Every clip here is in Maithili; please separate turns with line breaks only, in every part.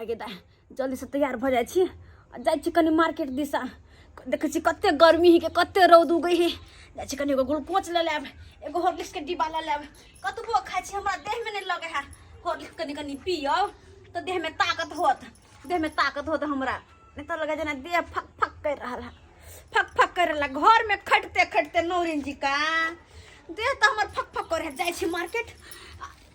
आगे दाइ जल्दीसँ तैयार भऽ जाइ छी आ जाइ छी कनि मार्केट दिशा। देखै छी कते गर्मी है के कते रौद उगै है। जाइ छी कनि एगो ग्लूकोज लऽ लेब, एगो हॉर्लिक्सके डिब्बा लऽ लेब। कतबो खाइ छी हमरा देहमे नहि लगै है। हॉर्लिक्स कनि कनि पियब तऽ देहमे ताकत होत, देहमे ताकत होत हमरा। नहि तऽ लगै जेना देह फक फक करि रहल है, फक फक करि रहल है। घरमे खटिते खटिते नौरिन जी का देह तऽ हमर फक फक करे है। जाइ छी मार्केट,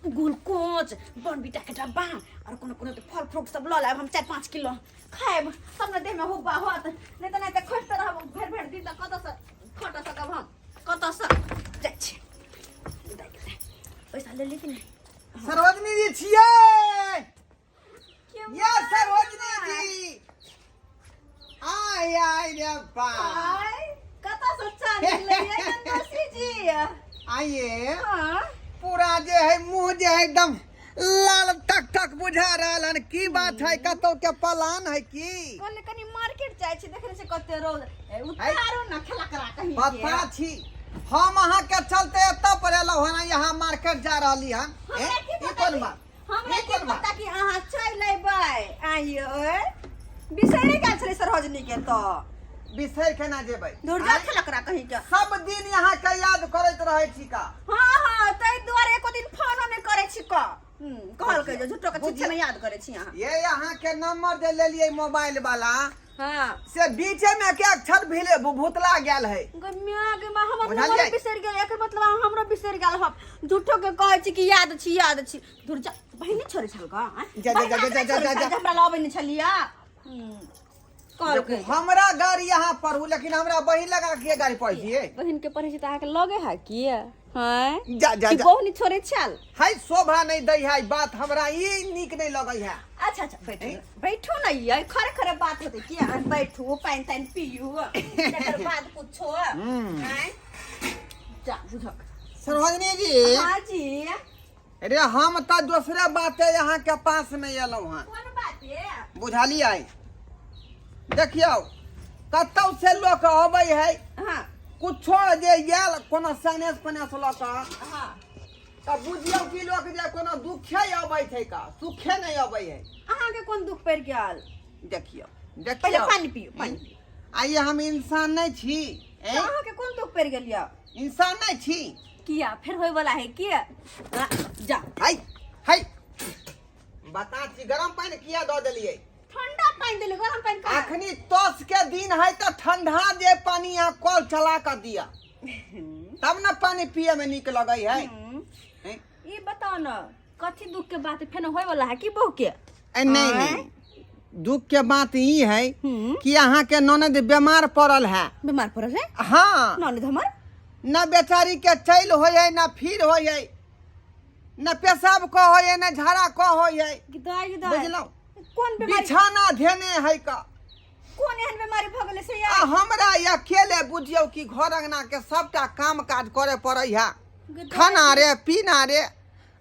ग्लूकोज बॉर्नवीटाके डब्बा आओर कोनो कोनो फल फ्रूट सब लऽ लेब हम 4-5 किलो खायब तब ने देहमे हुब्बा होत। नहि तऽ नहि तऽ खटिते रहब भरि भरि दिन, तऽ कतऽसँ खट सकब हम, कतऽसँ? जाइ छी। पैसा लेली कि नहि?
सरोजनी जी छियै या सरोजनी जी? आय आय रे बा।
आय, कतऽसँ चांदी लेलियै नंदोसी जी?
आइए।
हाँ।
पूरा जे है मुंह जे है एकदम लाल टक टक बुझा रहल हन। की बात है? कतौ के पलान है की?
कहले कनि मार्केट जाइ छी, देखने छी कते रौद। ए, उतारू न खेला करा कहीं के।
पता छी, हम अहाँ के चलते एतऽ पर एलहुँ हन, यहाँ मार्केट जा रहली हन। ए,
हमरा की
ई
पता
कोन
कि
बात?
हमरा
ई
की
कोन बात?
पता कि अहाँ चलि अयबै। आइयो बिसरि गेल छलै सरोजनी के तऽ।
बिसरि केना जेबै?
दूर जा
आँय?
खेला करा कहीं के।
सब दिन यहाँ के याद करैत रहै छी का?
हाँ हाँ, ताहि दुआरे एको दिन फोनो नहि करै छी क। कहलकै जे झूठो के छुच्छे में याद करै छी अहाँ।
ये यहाँ के नंबर जे लेलियै मोबाइल वाला,
हाँ,
से बीचे में के अक्षर भिले भूतला गेल है।
गे म्या गे मा, हमर
बुझलियै?
नंबर बिसरि गेल? एकर मतलब अहाँ हमरो बिसरि गेल हब। झूठो के कहै छी कि याद छी, याद छी। दूर जा, बहिन नहि छोड़ै छल गा आँय?
जा, जा, जा,
बहिन
जा, जा,
छोड़ै
जा,
छल
जा।
जे हमरा लबै नहि छलियै। कहलकै
देखू, हमरा गाड़ी यहाँ पढ़ू, लेकिन हमरा बहिन लगा के गाड़ी पढ़ दिए।
बहिन के पढ़ै छी तऽ अहाँके लगे है की? हैं?
जा जा।
कि
जा।
बहू नहि छोड़ै छल
है, शोभा नहीं दै है बात, हमरा ई नीक नहीं लगै है।
अच्छा अच्छा, बैठू न, बैठू न। ये खरे खरे बात होते की? अहाँ बैठू, पानि तानि पियू, तकर बाद कुछो। आँय? जा बुझक।
सरोजनी जी।
हाँ जी।
अरे हम तऽ दोसरे बाते यहाँ के पास में एलहुँ हन।
कोन बात ये?
बुझलियै? देखियौ, कतौ से लोक अबै है, कुछो जे आयल कोनो सनेस पनेस लऽ कऽ, तऽ बुझियौ कि लोक जे कोनो दुखे अबै छै का, सुखे नहि अबै है।
अहाँके कोन दुख पड़ि गेल?
देखियौ।
पहिले
देखियौ,
पानि पियू, पानि पियू।
आइए हम इंसान नहि छी?
तऽ अहाँके कोन दुख पड़ि गेल यऽ?
इंसान नहि छी?
किया फेर होय वाला है? किया जा।
हाय हाय, बता छी, गरम पानि किया दऽ देलियै?
ठंडा पानि देले, गरम पानि कहाँ?
अखनी तस के दिन है तऽ ठंडा जे पानी यहाँ कल चला कर दिया तब न पानी पिए में नीक लगै है। हैं?
ई बताओ न, कथी दुख के बात है? फेर होय वाला है की बहू के?
ए, नहीं।
आँय?
नहीं, दुख के बात ई है कि अहाँ के ननद बीमार पड़ल है।
बीमार पड़ल है?
हाँ।
ननद हमर?
न बेचारी के चैल होइ है, न फिर होइ है, न पेशाब क होइ है, न झाड़ा क होइ है।
दाइ दाइ।
बुझलहुँ?
कोन बीमारी?
बिछाना धेने है का।
कोन एहन बीमारी भऽ गेलै से
आ
यार?
हमरा अकेले बुझियौ कि घर अंगना के सबटा काम काज करे पड़ै है, खाना रे, पीना रे,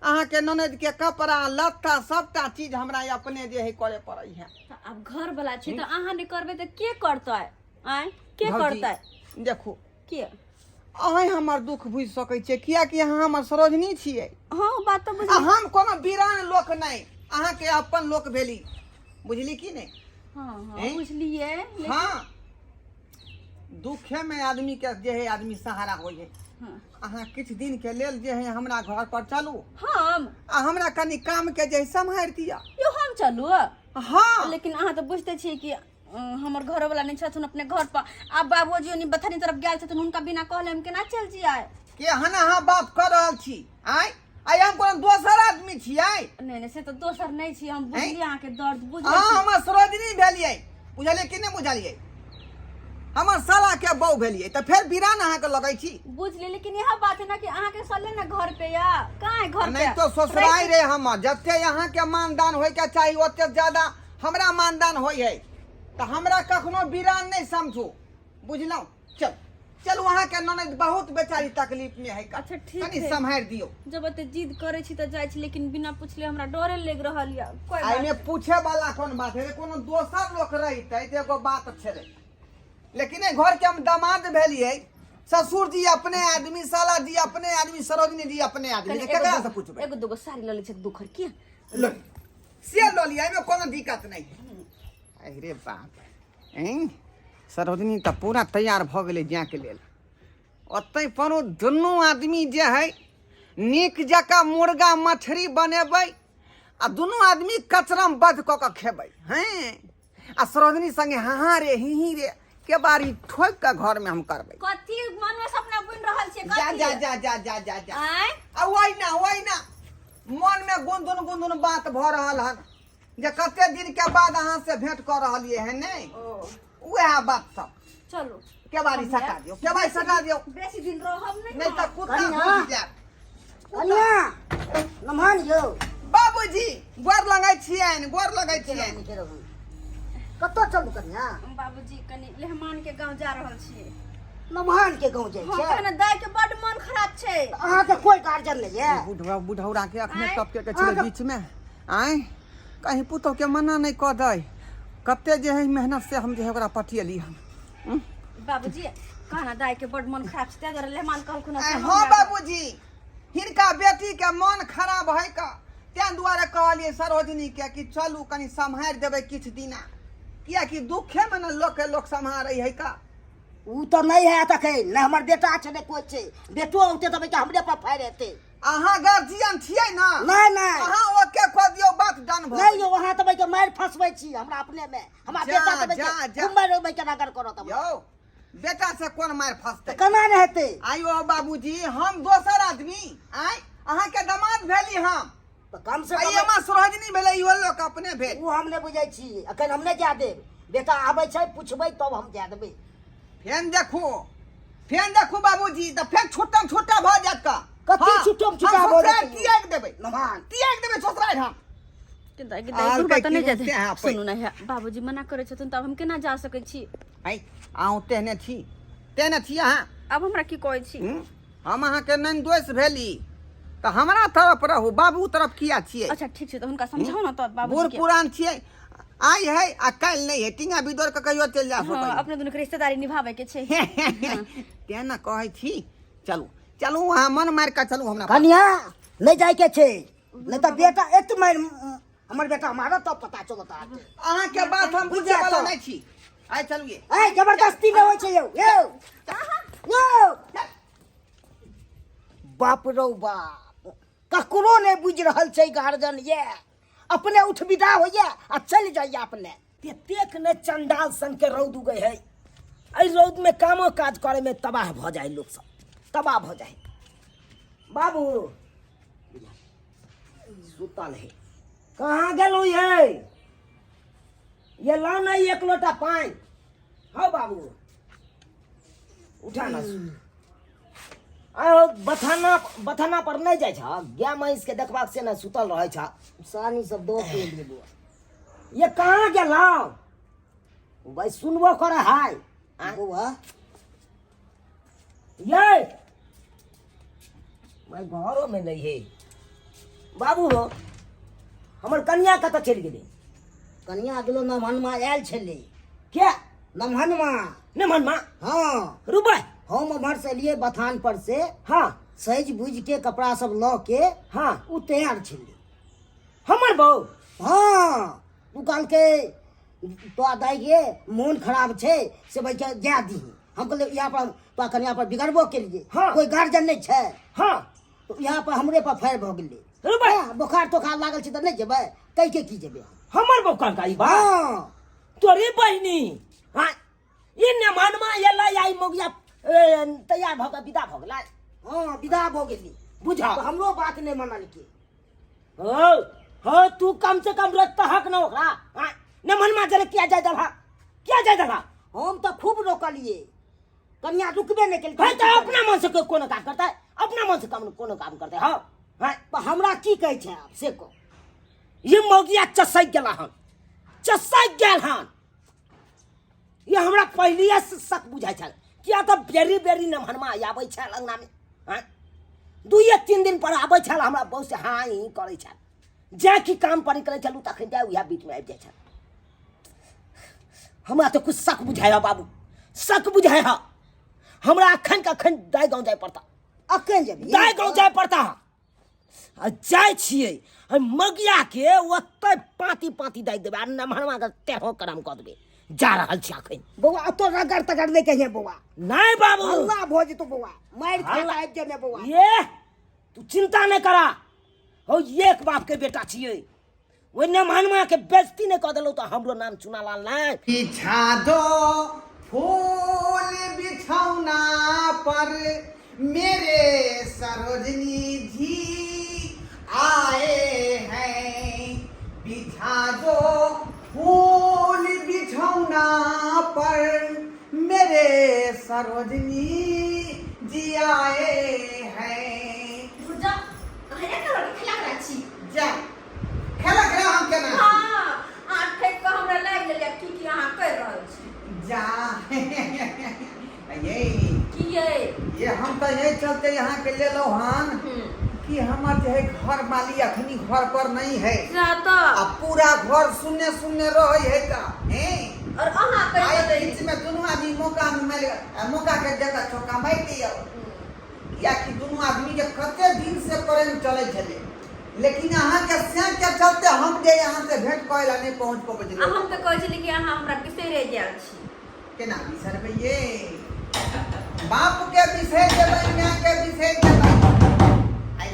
अहाँके ननद के कपड़ा लत्ता सबटा चीज हमरा अपने जे है करे पड़ै है।
तऽ आब घर वाला छी तऽ अहाँ नहि करबै तऽ के करतै? आँय, के
भौजी,
करतै?
देखू।
के?
अहें हमर दुख बुझि सकै छियै, कियाकि अहाँ हमर सरोजनी छियै।
हाँ, बात तऽ
आ
बुझ
हम कोनो वीरान लोक नहि, अहाँके अपन लोक भेली, बुझली कि नहि?
हाँ हाँ।
हैं?
बुझलियै, लेकिन
हाँ, दुखे में आदमी के जे है आदमी सहारा होइ है। अहाँ किछु दिन के लेल जे है हमरा घर पर चलू।
हम?
आ हमरा कनि काम के जे है सम्हारि दिअ।
यो, हम चलू?
हाँ।
लेकिन अहाँ तऽ बुझते छियै कि हमर घरवाला नहि छथुन अपने घर पर। आब बाबूजी ओनी बथानी तरफ गेल छथुन, हुनका बिना कहले हम केना चलि जियै?
केहन अहाँ बात कऽ रहल छी? आँय आइ हम कोनो दोसर आदमी छियै?
नहि नहि, से तऽ दोसर नहि छी हम। बुझलियै, अहाँके दर्द बुझै
अहाँ
छी।
हमर सरोजनी भेलियै, बुझलियै कि नहि बुझलियै? हमर साला के बहू भेलियै तऽ फेर बिरान अहाँके लगै छी?
बुझलियै, लेकिन इएह बात है ना कि अहाँके सले ने घर पे या कहाँ है घर पे?
नहीं तो ससुराल रे हमर जते यहाँ के मानदान होय के चाही ओते ज्यादा हमरा मानदान होय है, तऽ हमरा कखनो बिरान नहीं समझू, बुझलहुँ? चल चलू, अहाँ के ननद बहुत बेचारी तकलीफ में है का।
अच्छा, ठीक
कनि
है।
सम्हारि दियौ।
जब एते जिद करै छी तऽ जाइ छी, लेकिन बिना पुछले हमरा डरे लागि रहल यऽ। कोई बात
एहिमे पूछे वाला कोन बात है? कोनो दोसर लोक रहितै तऽ एगो बात छलै, लेकिन एहि घर के हम दामाद भेलियै, ससुर जी अपने आदमी, साला जी अपने आदमी, सरोजनी जी अपने आदमी,
कनि
केकरा
एगो
से पूछबै?
एगो दूगो साड़ी लऽ लै छै दुखर की
लो। से लऽ लिअ, एहिमे कोनो दिक्कत नहि। अरे बाप, ऐं सरोजनी तऽ पूरा तैयार भऽ गेलै जायके लेल। ओतहि पर दुनू आदमी जे है नीक जकाँ मुर्गा मछली बनेबै आ दुनू आदमी कचरामे बद्ध कऽ कऽ खेबै। हैं, आ सरोजनी संगे हाँ हाँ रे ही ही रे के बारी ठोकि कऽ घरमे हम करबै।
कथी मन में सपना बुनि रहल छियै?
जा।
कथी?
जा जा जा जा जा जा।
आँय?
आ ओहि ना, ओहि ना मन में गुनधुन गुनधुन बात भऽ रहल हन जे कते दिन के बाद अहाँ से भेंट कऽ रहलियै हन। नहि,
ओ
उएह बात सब।
चलू,
केबाड़ी सटा दियौ, केबाड़ी सटा दियौ।
बेसी दिन रहब नहि।
नहि तऽ कुत्ता
कनिया।
घुसि जायत।
कनिया, नमहन यौ।
बाबूजी, गोर लगै छियनि, गोर लगै छियनि।
नीके रहू। कतऽ चलू कनिया?
बाबूजी, कनि लेहमान के गांव जा रहल छियै।
नमहन के गाँव जाइ
हँ
छै?
कहने दाई के बड मन खराब छै।
अहाँके कोइ गार्जियन नहि यऽ?
बुढ़वा बुढ़ौरा के अखने
आँय?
टपके के छलै
अहाँके-
बीच में। आँय, कहीं पुतोह के मना नहि कऽ दै। कते जे है मेहनत से हम जे है ओकरा पटियली हन।
बाबूजी, कहना दाई के बड मन खराब छै, ताहि दुआरे लेहमान कहलखुन हँ से
आँय,
हम
हँ
हमरा-
बाबूजी, हिनका बेटी के मन खराब है का, तें दुआरे कहलियै सरोजनी के कि चलू कनि सम्हारि देबै किछु दिना, कियाकि दुखे में ने लोक के लोक सम्हारै है का।
उ तऽ नहि हैत अखन। नहि हमर बेटा छै, नहि कोइ छै। बेटो औतै तऽ बेटा हमरे पर फायर हेतै।
अहाँ गार्जियन छियै ने?
नहि नहि।
अहाँ ओके कऽ दियौ, बात डन भऽ
नहि यौ, अहाँ तऽ बैके मारि फंसबै छी हमरा अपने मे। हमरा
जा,
बेटा तऽ
जा,
बैके
जा।
घुमबै रहबै केना कर करत हमरा।
यौ, बेटा से कोन मारि फंसतै?
केना नहि हेतै?
आइयो बाबूजी, हम दोसर आदमी आँय, अहाँके दमाद भेली हम।
तऽ कम से
आ
कम
एमा सरोजनी भेलै, इहो लोक अपने भेल।
ओ हम नहि बुझै छी। अखन हम नहि जाय देब। बेटा आबै छै, पुछबै तब हम जाय देबै।
फेन देखू, फेन देखू बाबूजी, तऽ फेर छुट्टम छुट्टा भऽ जायत का।
कथी
हाँ,
छुट्टम छुट्टा
हम
भऽ
ससुरारि
जेतै?
तियाग देबै।
नमान।
तियाग देबै ससुरारि हम।
के दाई, के
आर
दाई, बुढ़बा तऽ
के
नहि
की
जाते।
रुकते हैं आपै?
सुनू ने हे, बाबूजी मना करै छथिन तऽ आब हम केना जा सकै छी?
आइ अहूँ तेहने छी, तेहने छी अहाँ।
आब हमरा की कहै छी?
हूँ? हम अहाँके ननदोस भेली तऽ हमरा तरफ रहू, बाबू तरफ किया छियै?
अच्छा ठीक छै, तऽ हुनका समझाउ ने तऽ बाबूजी
बूढ़
के।
पुरान छियै, आइ है आ काल्हि नहि है, टिंगा बिदोर के कहियो चलि जा
हँ
सकैए।
अपने दुनू के रिश्तेदारी निभाबै के छै।
तें ने कहै छी, चलू चलू, अहाँ मन मारि कऽ चलू हमरा।
कनिया, नहि जायके छै, नहि तऽ बेटा एत मारि, हमर बेटा मारत तब पता चलत अहाँके।
अहाँके बात हम
बुझि
बुझै वाला
जायत।
नहि छी, आइ चलू।
ऐ, जबरदस्ती नहि होइ छै यौ, यौ यौ। बाप रौ बाप, ककरो नहि बुझि रहल छै गार्जन। ये अपने उठ विदा होइए आ चलि जाइए अपने। ततेक ने चंडाल सन के रौद उगै है, एहि रौद में कामो काज करे में तबाह भऽ जाइ लोक सब, तबाह भऽ जाइ। बाबू सुतल है। कहाँ गेलहुँ ये? ये लाउ ने एक लोटा पानि। हौ बाबू, उठा ना। आहो, बथाना बथाना पर नहि जाइ छ गाय महींस के देखबाक से ने सुतल रहै छ।
सानी सब दऽ के एलियै बौआ।
ये कहाँ गेलहुँ भाई? सुनबो करे हाय
बौआ।
ये भाई घरो में नहीं है। बाबू हो, हमर कन्या कतऽ चलि गेलै?
कनिया गेलो, नमहनमा आयल छलै।
के?
नमहनमा।
नमहनमा?
हँ।
रुबै
हम उम्हर से एलियै बथान पर से।
हाँ।
सजि बुझि के कपड़ा सब लऽ के।
हाँ।
ओ तैयार छलै।
हमर बहू?
हँ, ओ कहलकै तोरा दाइ के मोन खराब छै से भाई जा दीही। हम कहलियै यहाँ पर तोरा कनिया पर बिगड़बो केलियै।
हाँ।
कोइ गार्जियन नहि छै।
हाँ।
तऽ यहाँ पर हमरे पर फायर भऽ गेलै।
रुबै।
हँ, बोखार तोखार लागल छै तऽ नहि जेबै, कहि के की जेबै हम?
हमर बहू कहलकै ई बात?
हँ।
तोरे बहिनी? हाँ, ई नमहनमा एलै आई मौगिया तैयार भऽ कऽ विदा भऽ गेलै।
हँ, विदा भऽ गेली।
बुझा।
तऽ हमरो बात नहि मानलकै।
हो हो, तू कम से कम रोकतहक न ओकरा। हाँ, नमहनमा जरे किया जाय देलहक, किया जाय देलहक?
हम तऽ खूब रोकलियै, कनिया रुकबे नहि केलकै।
है तऽ अपना मन से कोनो काम करतै? अपना मन से काम कोनो काम करतै? हाँ हाँ।
तऽ हमरा की कहै छै आब से कह।
ये मौगिया चसकि गेला हन, चसकि गेल हन। ये हमरा पहिलिए से शक बुझाइ छल, किया तऽ बेरी बेरी नमहनमा आबै छल अङ्गनामे। हाँ, दुइए तीन दिन पर आबै छल, हमरा बहुत से हाँ ही करै छल। जे कि काम पर निकलै छलहुँ तखन जाय उएह बीचमे आबि जाइ छल। हमरा तऽ कुछ शक बुझाइ हँ बाबू, शक बुझाइ हँ हमरा। अखन के अखन दाइ गाँव जाय पड़ता।
अखन जेबही?
दाइ गाँव जाय पड़ता। आ जाइ छियै हम मगिया के ओतै पाती पाती दागि देबै आ नमहरमा के तेहो करम कऽ देबै। जा रहल छी अखन।
बौआ अतो रगड़ तगड़ नहि कहिए बौआ।
नहि बाबू।
हल्ला भऽ जेतौ बौआ, मारि खा
हल्ला।
कऽ आबि जेमे बौआ।
ये तू चिंता नहि करा, हौ एक बाप के बेटा छियै, ओहि नमहनमा के बेइज्जती नहि कऽ देलहुँ तऽ हमरो नाम चुनालाल नहि।
बिछा दो फूल बिछौना पर मेरे सरोजनी जी आए हैं, बिछा दो फूल बिछौना पर मेरे सरोजनी जी आए हैं।
जा, अहाँ एक रोटी खिला रहल छी।
जा खेलक रहे हम केना।
हाँ, अहाँ ठकि कऽ हमरा लागि लेलियै की की अहाँ करि रहल छी।
जा ये
की ये?
ये हम तऽ यही चलते यहाँ के लेलो हन कि हमर जे है घर वाली अखनी घर पर नहीं है।
जा तऽ।
आ पूरा घर सुनने सुनने रहे है का हैं।
और अहाँ कहि
आइ
देबै।
बीच में दुनू आदमी मौका में मिल मौका के जगह चौका मारि दियौ, कियाकि दुनू आदमी के कते दिन से प्रेम चलै छलै, लेकिन अहाँ के से के चलते हम जे यहाँ से भेंट करे ला नहीं पहुंच पबै छलियै।
आ हम तऽ कहै छलियै कि अहाँ हमरा बिसरि गेल छी।
केना बिसरबै ये? बाप के बिसरि जेबै, माय के बिसरि जेबै। आइ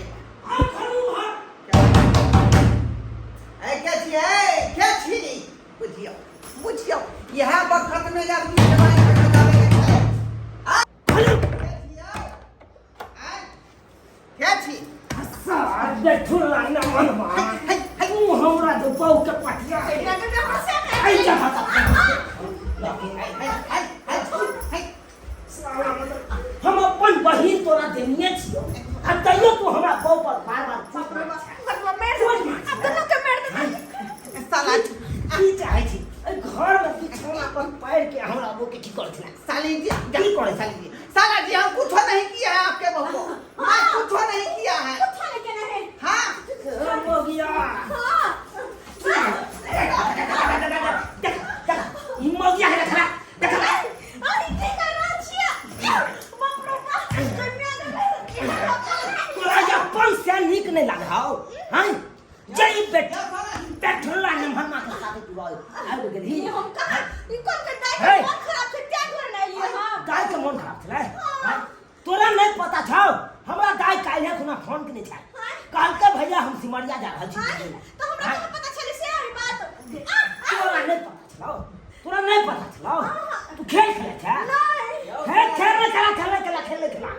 ऐ के छी, ऐ के छी? बुझियौ बुझियौ, इएह बखत में आदमी जवानी के बचाबै के छै। आ के छियौ? आँय? के छी?
सार बेठुला नमहनमा, तू हमरा जे बहू के पटिया ऐ जा बता। हम अपन बहिन तोरा देनिये छियौ आ तैयो तू हमरा बहू पर बार बार चोट मारै छै।
साला
की चाहै छी? एहि घर में बिछौना पर पैर के हमरा बहू के की करै छलै?
साली जी
की करै
साली जी, साला जी हम कुछ नहीं किया है आपके बहू को, मैं कुछ नहीं किया है। हाँ
मगिया देख देख, ई मगिया है, देखला देखला। तोरा अपन से नीक नहीं लाग हौ हैं जे ई बेट बेठला नमहरमा के साथे तू रह आबि गेलही। हे। दाइ के मोन खराब छलै हैं? तोरा नहीं पता छौ, हमरा दाइ काल्हि खुना फोन केने छल, कहलकै भैया हम सिमरिया जा रहल छी। हैं? तोरा नहीं पता छलौ, तोरा नहीं पता छलौ, तू खेल खेलै छै, खेल खेल नहीं खेला, खेल नहीं खेला, खेल नहीं खेला,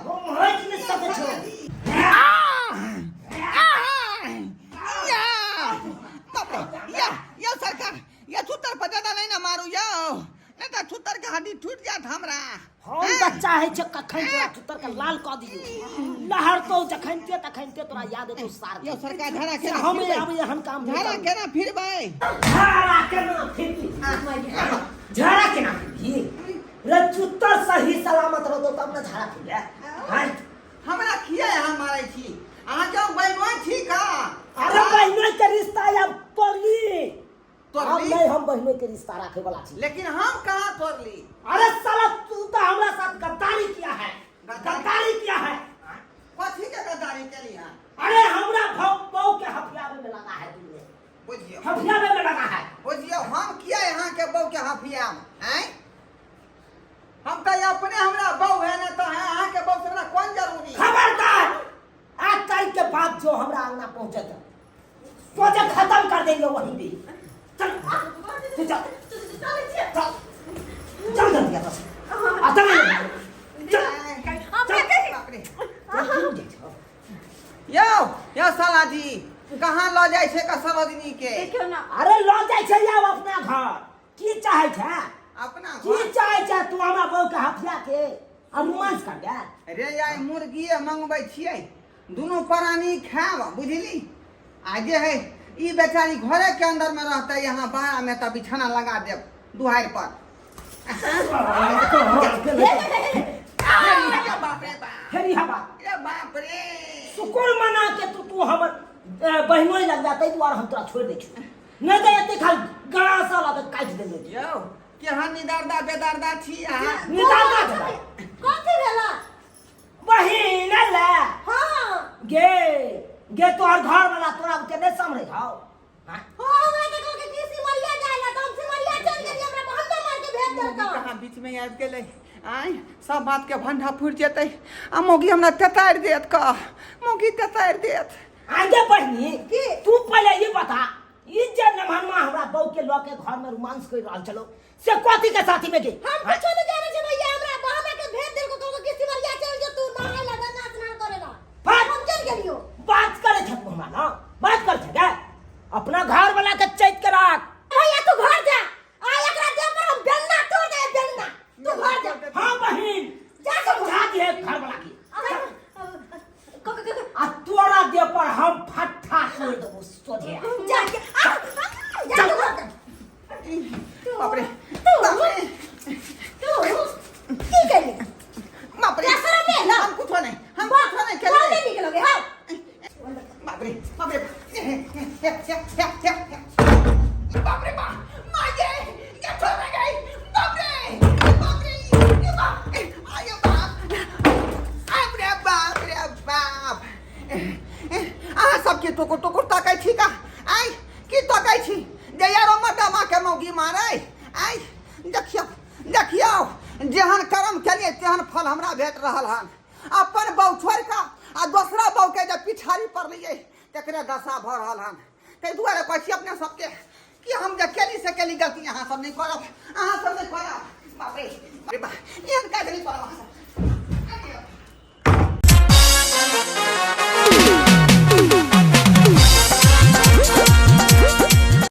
हम होइत नहि सकै छौ।
या या सरकार, या छुतर पर ज्यादा नहीं ना मारू यो, नहीं तो छुतर के हड्डी टूट जात हमरा।
हम तऽ चाहै छियै कखन तोरा चुतर के लाल कऽ दियौ, लहरतौ जखन ते तखन ते तोरा याद एतौ सार
यो सरकार, झाड़ा
से
केना
हम
फिरबै?
आब एहन काम नहि
झाड़ा
करबै।
केना फिरबै?
झाड़ा केना फिरबी? झाड़ा केना फिरबी रे? चुतर सही सलामत रहतौ तब ने झाड़ा फिरबे हैं?
हमरा किया यहाँ मारै छी अहाँ? के बहिनोइ छी का?
अरे बहिनोइ के रिश्ता आब तोड़ली।
तोड़ली?
आब नहीं हम बहिनोइ के रिश्ता राखे वाला छी।
लेकिन हम कहाँ तोड़ली?
अरे साला तू तो हमरा साथ गद्दारी किया है, गद्दारी किया है।
कथी के गद्दारी केली है?
अरे हमरा बहू के हफियावे में लगा है तूने।
बुझियौ,
हफियावे में लगा है।
बुझियौ, हम किया यहाँ के बहू के हफियाम आँय? हम तो अपने हमरा बहू है ना तो है, अहाँ के बहू से हमरा कोन जरूरी?
खबरदार, आज तारीख के बाद जो हमरा अंगना पहुंचे तो सोचे खत्म कर देंगे वहीं भी। चल तू चल चल चल जल्दी बस आ चल चल।
बाप रे। यौ यौ साला जी, कहाँ लऽ जाइ छै का सरोजनी के?
देखियौ ना।
अरे लऽ जाइ छै आब अपना घर। की चाहै छै
अपना
की
घर?
चाहै छै तू हमरा बहू के हफिया के आ रोमांस कर दे?
रे आइ मुर्गिए मंगबै छियै, दुनू प्राणी खायब बुझली। आ जे है ई बेचारी घरे के अंदर में रहते, यहाँ बाहर में तऽ बिछाना लगा देब दुहारि पर। रे बाप रे बाप।
फेर इहा बात।
रे बाप रे।
शुक्र मना के तू तू हमर बहिनोइ लग जाते दुआरे हम तोरा छोड़ दै छियौ, नहि तऽ एते खाली गड़ासा लऽ कऽ काटि देने छियौ।
यौ केहन निदर्दा बेदर्दा छी अहाँ।
निदर्दा भेलै?
कथी भेला?
बहिन ले।
हाँ।
गे गे तोहर घर वाला तोरा बुते नहि सम्हरै हौ हाँ?
हो हमरा के कहलकै कि सिमरिया जाय ला, तऽ हम सिमरिया चलि गेलियै, हमरा बहन्ना मारि के भेज देलकै।
कहाँ बीच में आबि गेलै आँय, सब बात के भंडा फुटि जेतै आ मौगी हमरा तेतारि देत, कह मौगी तेतारि देत।
आगे बढ़नी
की?
तू पहले ये बता, ई जे नमहनमा हमरा बहू के लऽ के घर में रोमांस कर रहल छलो से कथी के साथी में गई?
हम कुछो नहीं जानै छियै भैया, हमरा बहना के भेज देलको, कहलको कि सिमरिया चलि जो तू नहाय ला, गंगा स्नान करे ला।
बात
हम चलि गेलियो।
बात करे छ तू हमरा ना, बात कर छ गे, अपना घर वाला के चैत के राख।
भैया तू घर जा, आ एकरा देह पर हम बेलना तोड़ दे, बेलना। तू घर जा।
हाँ बहिन,
जा तू।
समझा दिहे घर वाला के।
क- क- क-
आ तोरा देह पर हम फट्ठा तोड़ देबो सोझे।
जा के आ, आ, जा तू घर जा।
बाप रे
तू
बाप रे
तू की केली?
बाप रे,
तोरा शरम नहि ना?
हम कुछो नहीं, हम कुछो नहीं
कौन
केलियै।
नहीं निकलोगे? हाँ
बाप रे बाप रे, बाप रे बाप, माँ ये ये छोड़ गई। बाप रे बाप रे, ये बाप, आयो बाप, बाप रे बाप रे बाप। अहाँ सबके टुकुर टुकुर तकै छी का? आइ की तकै छी जे यारो मर्दा के मौगी मारै? आइ देखियौ देखियौ, जेहन कर्म केलियै तेहन फल हमरा भेट रहल हन। अपन बहू छोड़ि कऽ आ दोसरा बहू के जे पिछाड़ी पड़लियै तकरे दशा भऽ रहल हन। ताहि दुआरे कहै छी अपने सबके कि हम जे केली से केली गलती, अहाँ सब नहि करब, अहाँ सब नहि करब। बाप रे बाप, एहन काज नहि करब अहाँ सब।